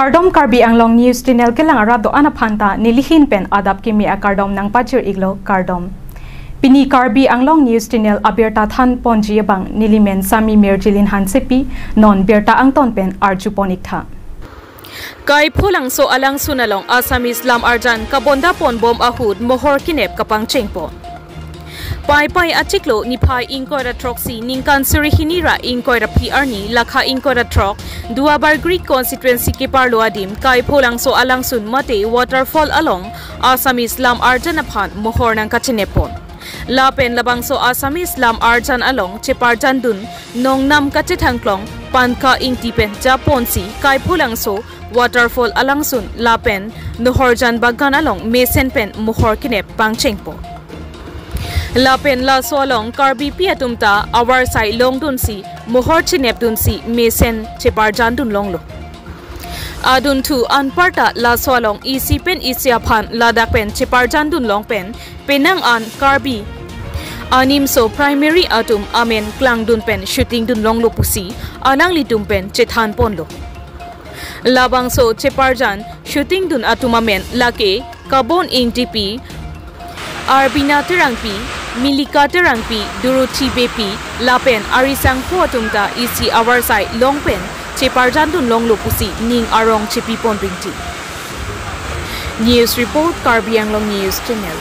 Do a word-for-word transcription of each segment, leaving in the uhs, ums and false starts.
Kardom, Karbi Anglong News Channel kelang arat do-an aphan ta nelihin pen adap kimi akardom nangpajir iklo, kardom. Pini Karbi Anglong News Channel abirta than ponji abang nelimen Sami Mirjilin Hansepi, non birta angton pen arju pon iktha. Kaiphulangso alangsun along Assamese lam arjan kabonda pon bom ahut mohor kenep kapangcheng pon. Paipai achiklo niphai ingkoi ra throksi ningkan suri hini ra ingkoi ra phi arni lakha ingkoi ra throk Duarbagori constituency keparlo adim Kaiphulangso alangsun mate waterfall along Assamese lam arjan aphan mohor nangkachenep pon. Lapen labangso Assamese lam arjan along cheparjandun nongnam kachethangklong Panka Ingti pen japonsi Kaiphulangso waterfall alangsun lapen Nohorjan Bagan along mesen pen mohor kenep pangcheng pon. Lapen laso along Karbipi atum ta avarsai longdunsi mohor chenepdunsi mesen cheparjandun longlo. Adunthu anparta laso along isi pen isi aphan ladak pen cheparjandun long pen penang an Karbi animso primary atum amen klangdun pen shooting dun longlo pusi alanglitum pen chethan ponlo. Labangso cheparjan shooting dun atum amen lake Kabon Ingtipi, Arbina Terangpi, Milika Terangpi, Dorothy Beypi, lapen arisangpho atum ta isi avarsai long pen cheparjandun longlo pusi ning arong chepi pon ringti. News report, Karbi Anglong News Channel.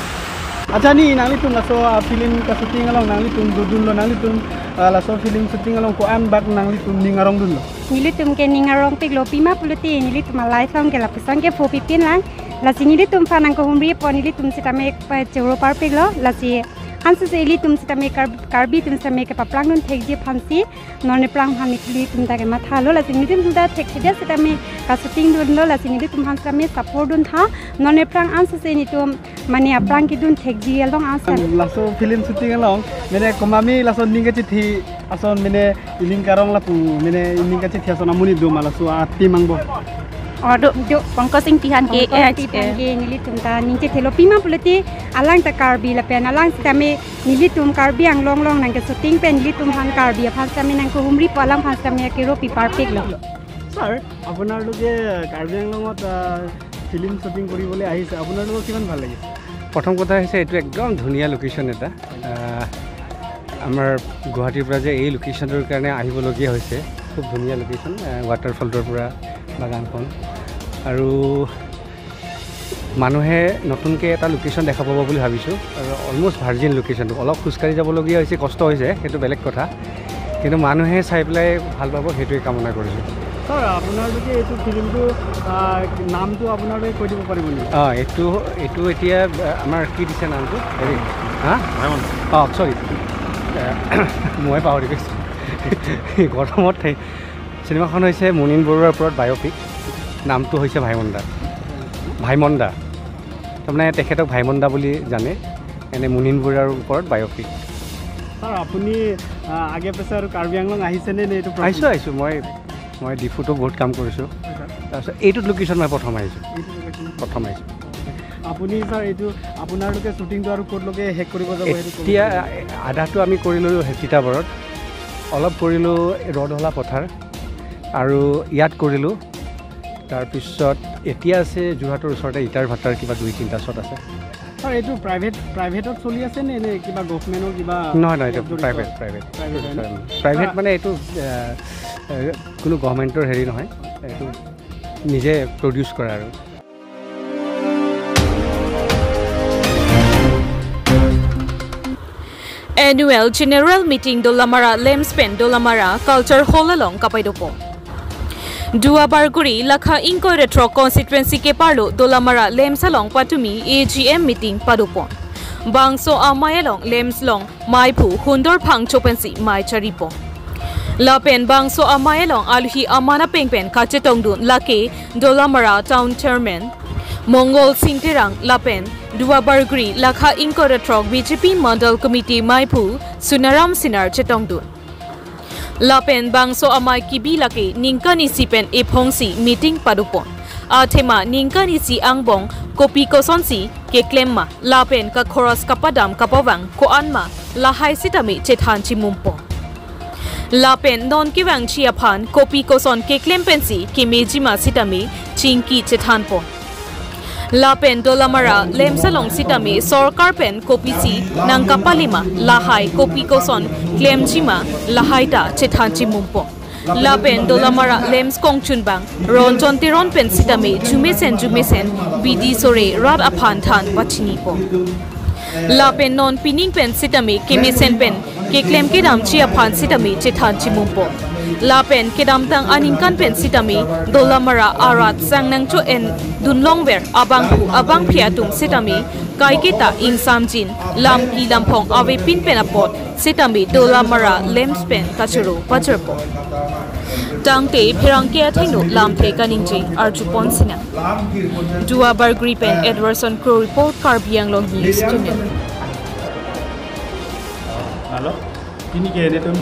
Acha ni nanglitum laso, ah, film ka shooting along nanglitum dodunlo, nanglitum, ah, laso film shooting along ko-an bak nanglitum ning arong dunlo? Nelitum ke ning arong piklo, pima pulote nelitum a-life along ke lapuson ke pho pipin lang. Lasi nelitum aphan nangkehumri pon, nelitum sitame pa choro parpiklo. Lasi ansose ilitum sitame Kar-, Karbi atum sitame kepaplangdun thekji aphansi non ephrang aphan nelitum ta kemathalo. Lasi nelitum ta thekthedet sitame ka shooting dunlo. Lasi nelitum aphan sitame support duntha. Non ephrang ansose nelitum mane aphrang kedun thekji along ason. Laso film shooting along, mane komatne laso ning kachethi ason, mane ining karong lapu, mane ining kachethi ason amonit do ma laso a-team angbong? Oh, do, do, Pankaj Ingti aphan ke, Pankaj Ingti aphan ke nelitum ta ning chethelo, pima pulote alang ta Karbi lapen alang sitame nelitum Karbi Anglong along nangke shooting pen nelitum aphan Karbi aphan sitame nangkehumri pon, alang aphan sitame kero pi parpiklo. Sir, আপোনালোকে কাৰ্বি আংলঙত, আহ, film shooting কৰিবলৈ আহিছে, আপোনালোকৰ কিমান ভাল লাগিছে? প্ৰথম কথা হৈছে, এইটো একদম ধুনীয়া লোকেশ্যন এটা। আহ, আমাৰ গুৱাহাটীৰ পৰা যে এই লোকেশ্যনটোৰ কাৰণে আহিবলগীয়া হৈছে, খুব ধুনীয়া লোকেশ্যন, আহ, ৱাটাৰফলটোৰ পৰা বাগানখন। আৰু মানুহে নতুনকৈ এটা লোকেশ্যন দেখা পাব বুলি ভাবিছোঁ। আৰু অলমষ্ট ভাৰ্জিন লোকেশ্যনটো, অলপ খোজকাঢ়ি যাবলগীয়া হৈছে, কষ্ট হৈছে, সেইটো বেলেগ কথা, কিন্তু মানুহে চাই পেলাই ভাল পাব, সেইটোৱে কামনা কৰিছোঁ। ছাৰ, আপোনালোকে এইটো ফিল্মটো, আহ, নামটো আপোনালোকে কৈ দিব পাৰিব নেকি? অ, এইটো, এইটো এতিয়া, আহ, আমাৰ কি দিছে নামটো? হেৰি, হা? ভাইমন। অ, চৰি, আহ, মই পাহৰি গৈছোঁ। গৰমত থাকি চিনেমাখন হৈছে মুনীন বৰুৱাৰ ওপৰত বায়'পিক। নামটো হৈছে ভাইমন্দা। ভাইমন্দা। তাৰমানে তেখেতক ভাইমন্দা বুলি জানে। এনে মুনীন বৰুৱাৰ ওপৰত বায়'পিক। ছাৰ, আপুনি, আহ, আগে পাছে আৰু কাৰ্বি আংলং আহিছেনে নে এইটো প্ৰথম? আহিছোঁ, আহিছোঁ। মই, মই ডিফুতো বহুত কাম কৰিছোঁ। হয়, ছাৰ। তাৰপিছত এইটোত লোকেশ্যন মই প্ৰথম আহিছোঁ। এইটো লোকেশ্যন? প্ৰথম আহিছোঁ। আপুনি, ছাৰ, এইটো আপোনালোকে শ্বুটিংটো আৰু ক'তলৈকে শেষ কৰিব যাব, সেইটো ক'ব এতিয়া নেকি? আধাটো আমি কৰিলোঁ তিতাবৰত, অলপ কৰিলোঁ ৰদহলা পথাৰ, আৰু ইয়াত কৰিলোঁ। তাৰপিছত এতিয়া আছে যোৰহাটৰ ওচৰতে ইটাৰ ভাটাৰ কিবা দুই তিনিটা শ্বট আছে। ছাৰ, এইটো প্ৰাইভেট, প্ৰাইভেটত চলি আছে নে, নে কিবা গভৰ্ণমেণ্টৰ কিবা নহয়, নহয়, এইটো এপ জড়িত? Private, private. প্ৰাইভেট হয়। Private sir. মানে এইটো, এ, এ, কোনো গভৰ্ণমেণ্টৰ হেৰি নহয়, এইটো নিজে প্ৰডিউচ কৰা আৰু। Annual General Meeting Dolamara LAMPS pen Dolamara Culture Hall along kapaidopon. Duarbagori lakha ingkoi ra throk constituency keparlo Dolamara LAMPS along patumi A G M meeting padopon. Bangso amei along LAMPS along maiphu Hundor Phangcho pensi mei charipon. Lapen bangso amei along aluhi aman apeng pen kachetongdun lake Dolamara Town Chairman Mongol Sing Terang lapen Duarbagori lakha ingkoi ra throk B J P Mandal Committee maiphu Sunaram Singnar chetongdun. Lapen bangso amei kebi lake ningkan isi pen ephongsi meeting padopon. Athema ningkan isi angbong kopi kosonsi keklem ma, lapen kakhoros kapadam kapavang ko-an ma, lahai sitame chethan chimumpon. Lapen non kevangji aphan kopi koson keklem pensi kemeji ma sitame chingki chethanpo. Lapen Dolamara LAMPS along sitame sorkar pen kopisi nangkapalima lahai kopi koson klemjima lahai ta chethan chimumpo. Lapen Dolamara LAMPS kongchunbang Ronjon Teron pen sitame jumesen jumesen bidi sore rat aphan than pachinipo. Lapen non pining pen sitame kemesen pen keklem kedamji aphan sitame chethan chimumpo. Lapen kedamtang aningkan pen sitame Dolamara arat sang nangcho-en dunlongver abangphu abangphi atum sitame kaiketa ingsamjin lamki lamphong avepin pen apot sitame Dolamara LAMPS pen kachoro pachorpo. Tangte pherangke athengno lamthe kaningje arjupon sinang. Duarbagori pen Edwardson Kro report, Karbi Anglong News Channel. Halo, pini ke netum,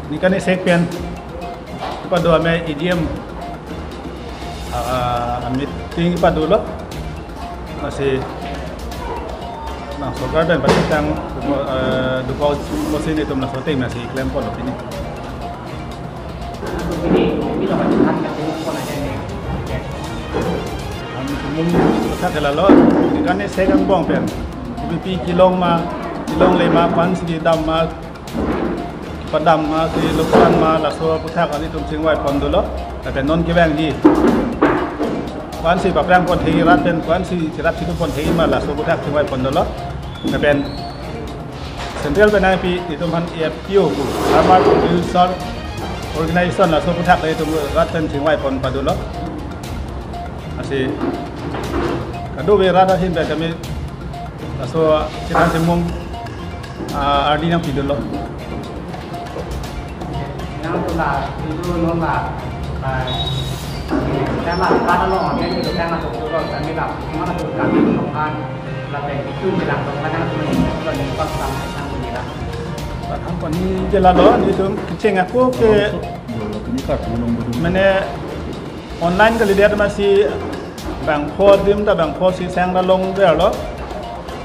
ningkan isi pen, kepado ame A G M, ah, meeting kepadulo, masih, nang sorkar pen pati tang, eh, duko mosi netum nang sorting masih klemponlo pini. Mum kethak ke lalo, ningkan isi angbong pen. Kopi kelong ma, kelongle ma, ko-ansi kedam ma, padam ma, keloksan ma, laso aphuthak alanglitum chingvaipon dolo. Lapen non kevangji, ko-ansi paprangpon thekji rat pen, ko-ansi cherap chithumpon thekji ma, laso aphuthak chingvaipon dolo. Lapen Central pen nangpi itum aphan A F P O pu, Farmer Producer Organization, laso aphuthak le itum rat pen chingvaipon padulo. Lasi kadokave rat ahin pen kami laso chethan chimum, ah, ardi nangpidulo. Nang tula itu nona, ah, tema pada lo, yang itu tema tu tu lo, kami lah, mana tu kami makan, lapen itu bilang tu mana tu ni, tu ni pas sama sang ni lah. Pathan pani je lalo, netum kecheng ako ke, mane online kalidet masi bang pho adim ta bang pho si sang ra longverlo.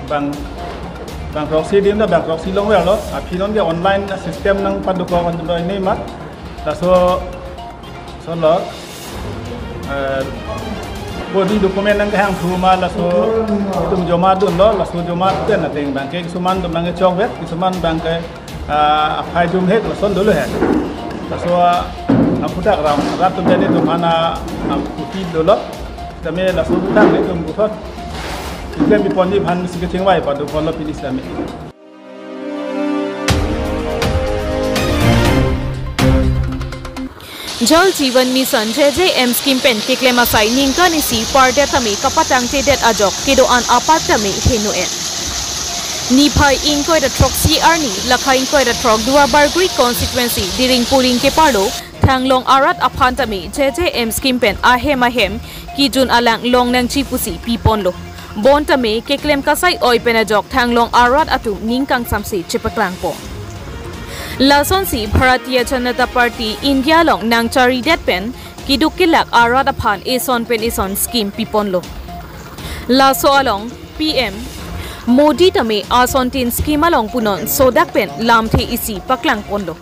Bang, bang proxy adim ta bang proxy longverlo. Aphi non ke online system nangpadukok anlo ini ma. Laso, solo, eh, bodi document nangkehangthu ma laso itum joma dunlo, laso joma pen ateng bang ke kisuman atum nangkechokvet, kisuman bang ke, ah, aphai jumhek lason dolo he. Laso, ah, aphuthak ram, rat atum jani atum aphan, ah, kuti dolo. Tame laso aphuthak netum puthot keklem piponji aphan si kechingvai paduponlo pini sitame. Jal Jeevan Mission J J M scheme pen keklem asai ningkan isi pardet tame kapatangtedet ajok kedo-an apak tame heno-et. Niphai ingkoi ra throksi arni, lakha ingkoi ra throk Duarbagori constituency Diring polling keparlo thanglong arat aphan tame J J M scheme pen ahem ahem kejun alang longnangji pusi piponlo. Bon tame keklem kasai oi pen ajok thanglong arat atum ning kangsamse chepaklangpo. Lasonsi Bharatiya Janata Party India along nangcharidet pen keduk kelak arat aphan eson pen eson scheme piponlo. Laso along P M Modi tame asontin scheme along punon sodak pen lamthe isi paklangponlo.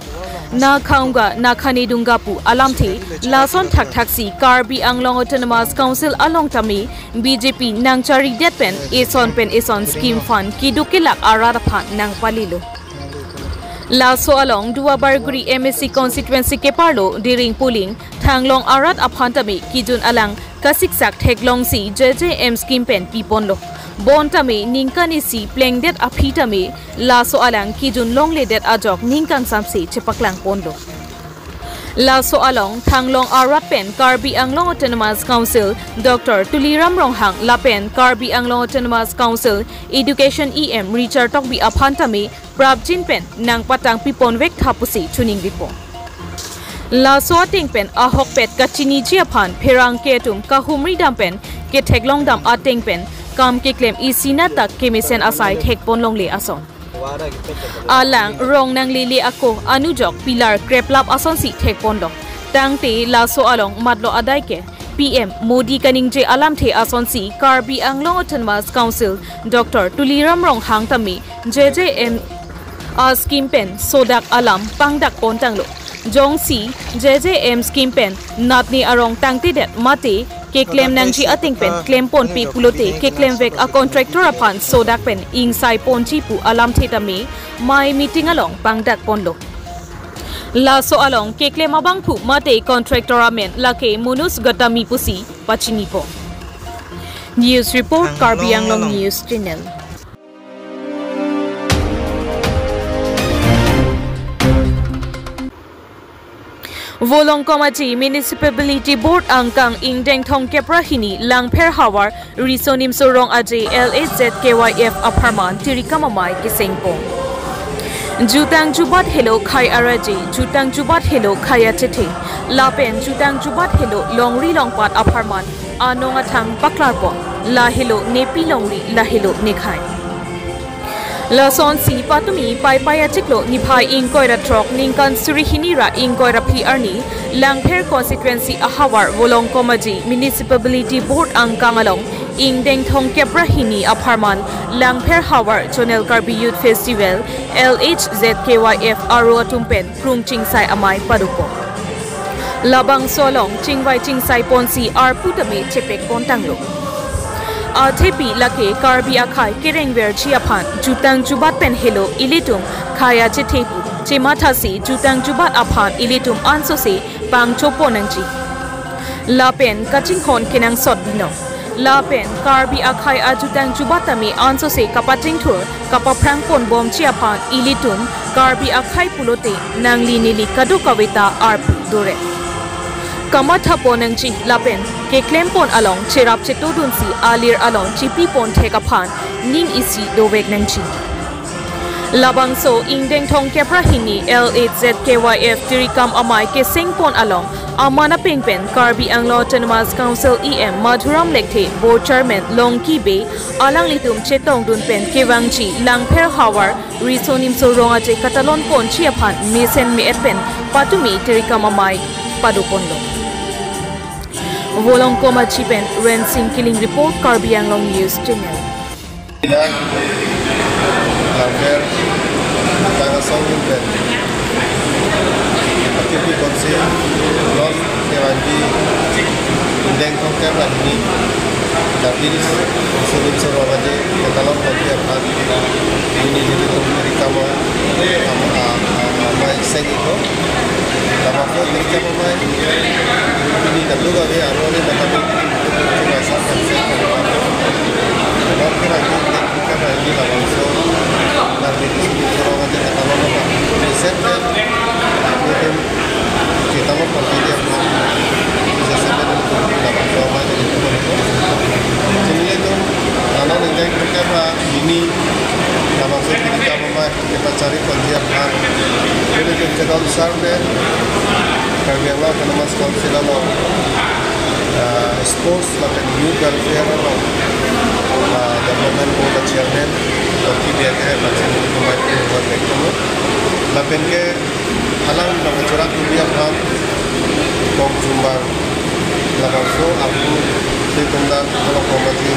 Na khaunga na khanedunga pu alamthe lason thakthaksi Karbi Anglong Autonomous Council along tame B J P nangcharidet pen eson pen eson scheme fund keduk kelak arat aphan nangpalilo. Laso along Duarbagori M A C constituency keparlo Diring polling thanglong arat aphan tame kejun alang kasiksak theklongsi J J M scheme pen piponlo. Bon tame ningkan isi plengdet aphi tame laso alang kejun longledet ajok ning kangsamse chepaklangponlo. Laso along thanglong arat pen Karbi Anglong Autonomous Council Doctor Tuliram Ronghang lapen Karbi Anglong Autonomous Council Education E M Richard Tokbi aphan tame prapjin pen nangpatang piponvek tha pusi choningripo. Laso ateng pen ahokpet kachiniji aphan pherangke atum kahumri dam pen ketheklong dam ateng pen kam keklem isi na tak kemesen asai thekpon longle ason. Alang rong nanglele ako anujok pillar kreplap asonsi thekponlo. Tangte laso along matlo adai ke P M Modi kaningje alamthe asonsi Karbi Anglong Autonomous Council Doctor Tuliram Ronghang tame J J M a scheme pen sodak alam pangdak pontanglo. Jongsi J J M scheme pen natne arong tangtedet mate keklem nangji ateng pen klem ponpe pulote keklem vek a contractor aphan sodak pen ingsai ponji pu alamthe tame mei meeting along pangdak ponlo. Laso along keklem abangphu mate contractor amen lake Manoj Gattami pusi pachinipo. News report, Karbi Anglong News Channel. Volongkom Aji Municipality Board angkang ingdeng thomkep ra hini Langpher havar Riso Nimso Rong Aje L H Z K Y F apharman tirikam amei kesengpon. Jutang jubat helo khei araje, jutang jubat helo khei achethe, lapen jutang jubat helo longri longpat apharman anong athang paklarpon, la helo nepi longri, la helo nekhei. Lasonsi patumi Paipai achiklo niphai ingkoi ra throk ningkan suri hini ra ingkoi ra phli arni Langpher constituency ahavar Volongkom Aji Municipality Board angkang along ingdeng thomkep ra hini apharman Langpher havar Zonal Karbi Youth Festival L H Z K Y F aro atum pen krung chingsai amei padopo. Labangso along chingvai chingsai ponsi arpu tame chepek pontanglo. Athepi lake Karbi akhei kerengverji aphan jutang jubat pen helo ilitum khei achethe pu chemathasi jutang jubat aphan ilitum ansose pangchopon nangji. Lapen kachinghon kenangsot binong. Lapen Karbi akhei ajutang jubat tame ansose kapachingthur kapaphrang ponbomji aphan ilitum Karbi akhei pulote nangli neli kadokave ta arpu dore. Kamatha pon nangji lapen keklem pon along cherap chetodunsi alir along chipi pon thek aphan ning isi dovek nangji. Labangso ingdeng thomkep ra hini L H Z K Y F tirikam amei kesengpon along aman apeng pen Karbi Anglong Autonomous Council E M Madhuram Lekthe, Board Chairman Longki Bey, alanglitum chetongdun pen kevangji Langpher havar Riso Nimso Rong Aje katalon ponji aphan mesen me-et pen patumi tirikam amei padoponlo. Volongkom Aji pen Rensing Killing report, Karbi Anglong News Channel. Dak Langpher tang asong yun pen akipi konsi non kevanji ingdeng thomkep ra hini Karbi Riso Nimso Rong Aje katalon ponji aphan hini nelitum tirikam amei seng iklo. Labangso tirikam amei hini kadokave aro ni kata Kepachari ponji aphan, nelitum chedon sar pen Karbi Anglong Autonomous Council along, ah, Sports lapen Youth Welfare along, ah, Development Board a Chairman Longki Bey ate pachini kumai pu buat lektomo. Lapen ke alang bang achurat kubi aphan kong chumbang labangso aku si tungdang kalau komati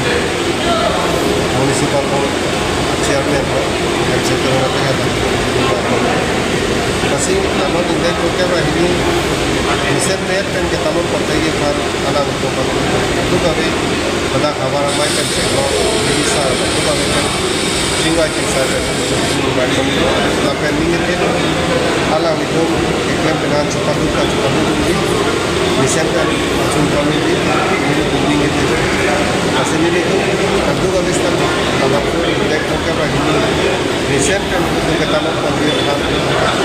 Municipal Board Chairman ko M C Terang ate hata. Pasi nanon ingdeng thomkep ra hini mesen me-et pen ketalon ponji aphan alang ko patu kave pada havar amei pen cheklo bisa kave pen chingvai chingsai pen lapen ning ete alanglitum keklem pen an chupadu ka chupadu di mesen pen chun kami di ning ete. Pasi nelitum kadokave stam labangso ingdeng thomkep ra hini mesen pen ketalon ponji aphan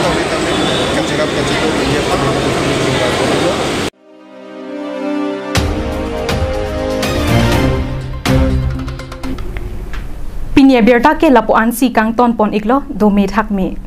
kami kami kacherap kachetok dia. Pini abirta ke lapu-ansi kangton pon iklo, dome thakme.